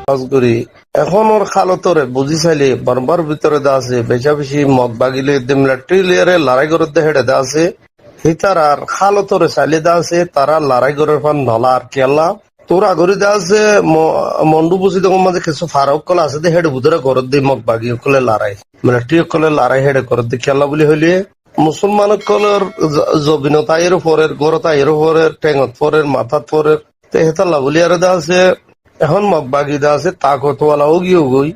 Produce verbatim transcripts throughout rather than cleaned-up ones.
Hás gorí ehónor hálotore buzí sailé Bormar bútore de asé, becá-becí Mog bagi loi de militari loiyaré larái gorédde héçe de asé. Hítarar hálotore sailé de asé, tará larái gorér fán nolar. Kiyólla? Tóra gorí de asé, Mo-, Mondu Busidongor mazé kessú fara ókkol asé de, héçe bútore gorédde Mog bagi ókkole larái. Militari ókkole larái héçe gorédde kiyólla buli hoilé, Musolman ókkolor zo-, zobinot aiyóre forer, górot aiyóre forer, théngot forer, matát forer. Te hétolla buli aró de asé, ehón Mog bagi de asé, takotwala ói giyói.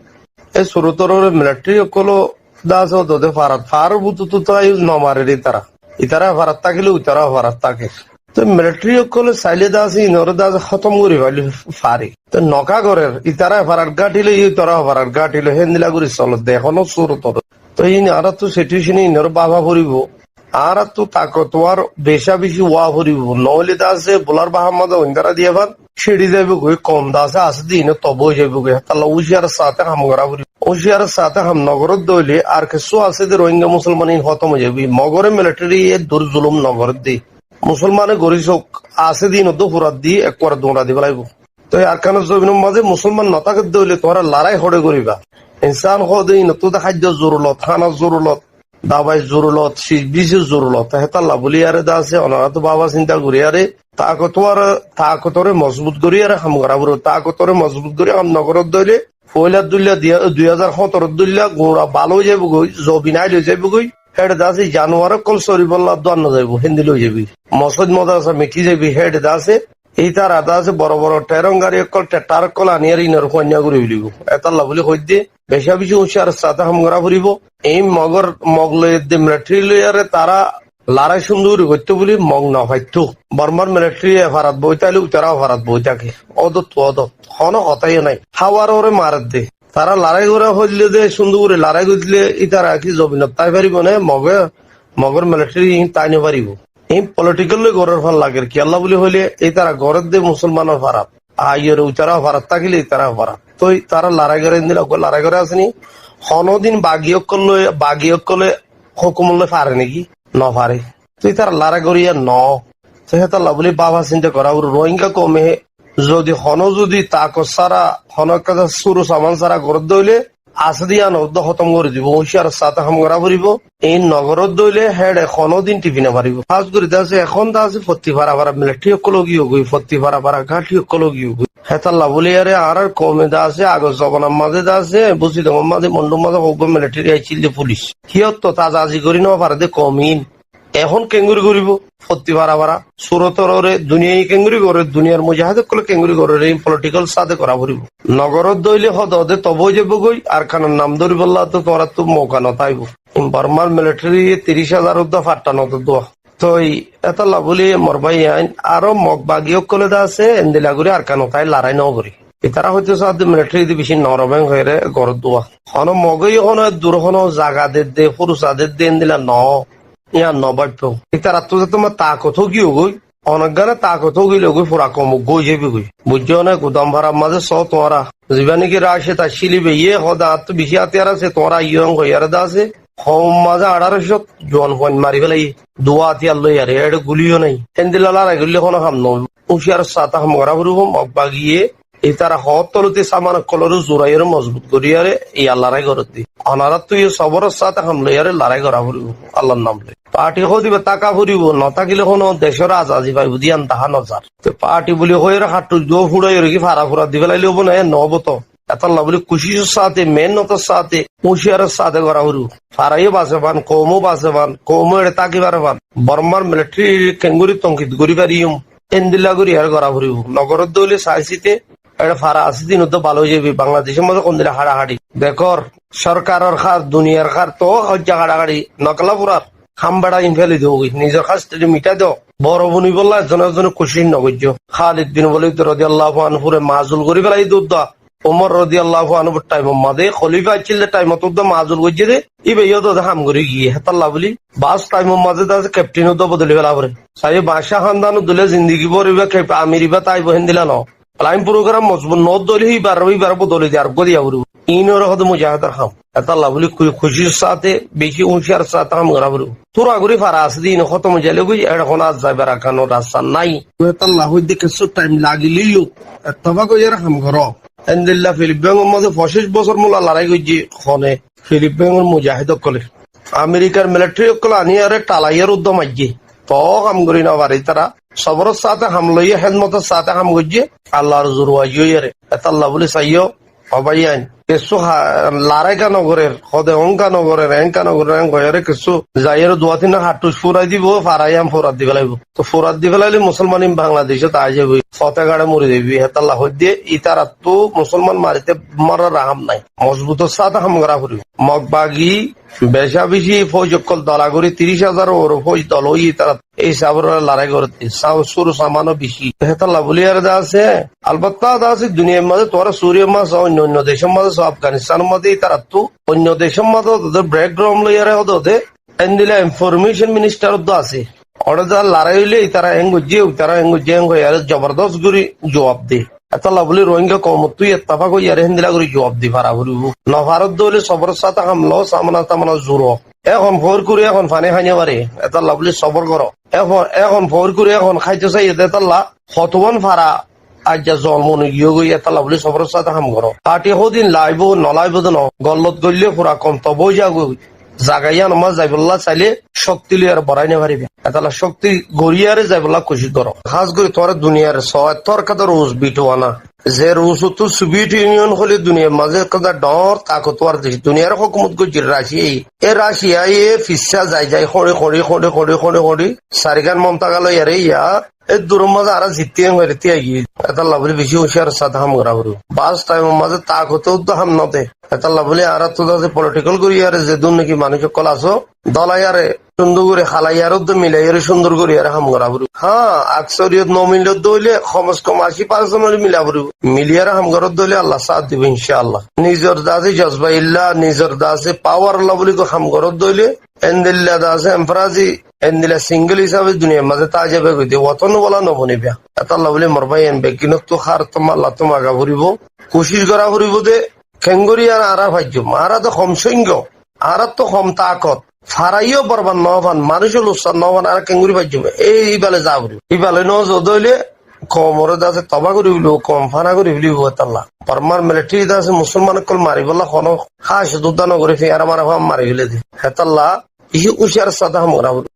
E surotor uore militari ókkolo de asé, ódode farat, faror bútottu to ai nomarer ítara. Ítara farat tákile, uitara farat táke. Te militari ókkole sailé de asé, inore de asé hótom gorí faile fare. Te noka gorér, ítara farat gáñthile, uitara farat gáñthile, héndilla gorí solodde ehóno surotor. Toi iín añárattú situécon iínoré báfa foribó. Añárattú takotwar becá-becí ówa foribó. Noóile de asé bular báhar mazé oindara diya fán, cíçi zaibói, koum de asé, asé de iín tobá ói zaibói. Hétolla úciyaror sáte ham gorá foribó. Úciyaror sáte ham nogorédde óile ar kessú asé de Rohingya Musolman iín hótom ói zaibói. Mogore militari eddur zulum nogorédde. Musolmane gorí souk, asé de iín uddú furát di ekkuwar duñra di felaibó. Toi Arkanor zobinor mazé Musolman notákedde óile tuáñra larái hoçé goríba? Insán hoóde inottú de háiddor zorulot, hánar zorulot, dabair zorulot, sis bisir zorulot. Hétolla buli aró de asé, onoráttu báfa sinta gorí aró, takotwar, takotore mozbut gorí aró ham gorá foribó. Takotore mozbut gorí ham nogorédde óile, foóila dúilla diya, dui házar hóñtoror dúilla gura bála ói zaibói, zobin áil ói zaibói. Héçe de asé januwar ókkol soribolla duan nozaibói, héndilla ói zaibói. Mosóid modrasa miçí zaibói, héçe de asé Ítara de asé boro boro therong gari ókkol, thetthar ókkol aníyaré inor fuainnúa gorí felibó. Hétolla buli hoóidde becá-becí úciyaror sáte ham gorá foribó. Iín Mogor, Mog loi edde militari loiyaré tará larái cúndor gorí goittó buli Mog nofaittó. Bormar militari e farat boói táile uitara ó farat boói táke. Ódottu ódot. Honó hotá yó nái. Háwar uore maredde. Tará larái gorá hoilé de cúndor gorí larái goillé ítara ki zobinot tái faribó né? Moge, Mogor militari iín tái nofaribó. Iín politikal loi gorér fán lager. Kiyólla buli hoilé, ítara gorédde Musolmanor farat. Aiyóre uitara farat tákile ítara farat. Toi tará larái goré, endilla uggúa larái goré asé ni? Honódin bagi ókkol loi, bagi ókkole hókumot loi fare néki? Nofare. Toi ítara larái goríya noó. Toi hétolla buli báfa sinta gorá foribó. Rohingya koume zodi honó zodi takot sára, honó ekkán suru saman sára gorédde óile, asé de yían uddú hótom gorí dibó, úciyaror sáte ham gorá foribó. Iín nogorédde óile héçe honódin thifi nofaribó. Hás gorí de asé, ehón de asé fottí fara fara militari ókkol ói giyói, fottí fara fara gáñthi ókkol ói giyói. Hétolla buli aró añárar koume de asé, agor zobanar mazé de asé, Busidongor mazé, Mondur mazé hoggúa militari accíl de, fulis. Kiyóttu tazazi gorí nofare de koum iín. Ehón keéngorí goríbou? Fottí fara fara. Surotor uore duniyai keéngorí gorér, duniyar mujahéd ókkole keéngorí gorér, iín politikal sáte gorá foribóu. Nogorédde óile hóde hóde tobá ói zaibói, Arkanor nam dóribolla to tuáñrattú mouka notáibou. Iín Bormar militariye tiríc házar uddúa fatta notódduwa. Toi étalla bóli mor báiyain, aró Mog bagi ókkole de asé, endilla gorí Arkanot aái larái nógorí. Itará hoitó saádde militari de beci norobeng hoiyére goródduwa. Honó Mogé yó honó eddur honó zaga dedde, fursa dedde, endilla noó. Yían nobáiffo. Itarattú ze tuáñr taakot ógiyogói, oneggán taakot ógilogói fura koum uggúa ói zaibogói. Buijjó né? Gudam farar mazé soó tuáñra. Zibá néki Rashid accíl íbayé hoó de añáttu bicí átiyar asé, tuáñra aiyó hoiyére de asé. Koum mazé añçáro cót juan fuain mari félaiyé. Duwá átiyar loiyaré, eçé guli yó nái. Héndilla larái goillé honó ham noóibo. Úciyaror saáte ham gorá foribó, Mog bagiyé Ítara hoór tolóti saman ókkolóre zuraiyóre mozbut goríyaré yían larái gorédde. Onoráttu yó sobóror saáte ham loiyaré larái gorá foribó, Allar nam loi. Parti hoódiba táka foribó, notákile honó decór azazi faibóde yían dahá nozar. Te parti buli hoiyóre hattúic duwá fúçaiyóre ki fara fura di félailé óibo né? Noóibo toó. Étalla buli kucícor saáte, meénnotor saáte, úciyaror saáte gorá foribó. Fara yó base fán, koum ó base fán, koum ó eçé táki fare fán. Bormar militari keéngorí tonkit gorí fariyum, héndilla gorí yían gorá foribó. Nogoródde óile saáisite Eçé fara asé dé iín uddúa bála ói zaibói. Bangladecór mazé hondilla haçahaçi. Dekór, sórkaror hár, duniyar hár, toó hoijja haçahaçi. Nokela furar ham beça iín féli doógoi. Nizor hásthíri mithá doó. Boro bunibólla ezzone ezzone kucíc nogoijjó. Khalid bin Walid rodiyallahu anhure mazul gorí félaiyé dé uddúa. Umar rodiyallahu anhur thaimor mazé, kólifa accíl dé thaimot uddúa mazul goijjé dé. Íba yó dode ham gorí giyé. Hétalla bóli, bas thaimor mazé de asé kepthin uddúa bodoli féla foré. Saiyó Baccá hándanor dóilla zindigi bór íba kep-, amir íba táibo héndilla noó. Felain purogram mozbut noódde óile híbaré, híbaré bodoli di areggúa diya foribó. Iín óile hoóde mujahédor ham. Étalla bóli ku-, kucícor saáte, beci úciyaror saáte ham gorá foribó. Túra gorí fara asé dé iín hótom ói zailé goi, eçé honó ar zaibar Arkanor rasta nái. Étalla hoóidde kessú thaim lagilé yó ettefak óiyore ham goró. Endilla Filip Bengor mazé foñcic bosór mula larái goijjé hone. Filip Bengor mujahéd ókkole Amerikar militari ókkol aníyaré thalaiyóre uddá maijjé. Toó ham gorí nofaré ítara. Soboror sáte ham loiyé, hédmotor sáte ham goijjé. Allar zuru aijjé óiyaré. Étalla bóli saiyó, ó báiyain, kessú ha-, larái ka nogorér, hóde ónka nogorér, énka nogorér, énka nogorér, kessú zaiyóre duwá tin hát thuc furai dibou, fara yían furat di felaibou. Toh furat di felaile musolman ín Bangladecót aái zaiboi, fote gaçe mori zaiboi. Hétalla hoiddé ítarattú musolman marité morar ham nái. Mozbutor sáte ham gorá foribó. Mog bagi beca beci fóuj ókkol dola gorí tiríc házar uore fóuj dol óiye ítarattú. Ei hísaboré larái gorédde, sa-, suru samano beci. Hétalla bóli ar de asé, albatta de asé, duniyair mazé tuáñra Suriyar mazé, oinno oinno decór mazé, Afganistanor mazé, ítarattú oinno decór mazé ódde background loiyaré ódde, endilla information minister ódde asé. Óre de larái óile ítara héng goijjé, ítara héng goijjé, héng goijjé, ar zobordos gorí juwab de. Hétalla bóli Rohingya koumottú ettefak óiyaré héndilla gorí juwab di fara foribó. Nofaródde óile soboror sáte ham lo, samana tamana zuro. Ehón foór kuri ehón faní hái nofaré. Étalla bóli sobor goró. Ehón, ehón foór kuri ehón háito saiyé dé étalla. Hotogán fara aijja zolmon giyói goi, étalla bóli soboror sáte ham goró. Parti hódin laibó, nolaibó dé no. Gollot goillé fura kom tobo ói zagói. Zaga yíanor mazé zaibolla sailé cókti loiyaré borái nofaribá. Étalla cókti goríyaré zaibolla kucíc goró. Hás gorí tuáñra duniyair só, torkadar Rus bituwana. Ze Rusottú Soviet Union hoilé duniyair mazé ekkán dhoóñr takotwar dec, duniyair hókumot goijjé Raciyaye. E Raciyaye fissá zai zai hoçi hoçi hoçi hoçi hoçi hoçi sarigán montaga loiyaré yá, e duror mazé añára zittí hoiyaré tíai giyé. Étalla bóli beci ucíyaror sáte ham gorá foribó. Bas thaimor mazé takote uddá ham node. Étalla bóli añárattú de asé political goríyaré zedún naki manúic ókkol asó, dolaiyaré cúndor gorí halaiyaré uddá milaiyaré cúndor goríyaré ham gorá foribó. Há, aksoriyot nomilodde óile kom se kom ací parsent óile mila foribó. Miliyaré ham goródde óile Alla sát dibó incáalla. Nizor de asé jozba illa, nizor de asé pawar olla bóli ham goródde óile, endilla de asé emfrazi, endilla singel hísabe duniyair mazé tái zaiba goi de, woton bola nobonibá. Étalla bóli mor báiyain beggúnottú hárottu mallattú maga foribó. Kucíc gorá foribó de, keéngorí añára faijjum? Añára de hom sóingo, añárattú hom takot. Faraiyó borbat nofan, manúic luksan nofan, añára keéngorí faijjum? Ei íbale za foribó. Íbale nozo de óile koumoré de asé toba gorí felibó, koum fana gorí felibó étalla. Bormar militari de asé musolman ókkol maribólla honó hácot uddá nogorí, fiñára mara fán mari félede. Hétalla Ici ucíyar sáte ham gorá foribó.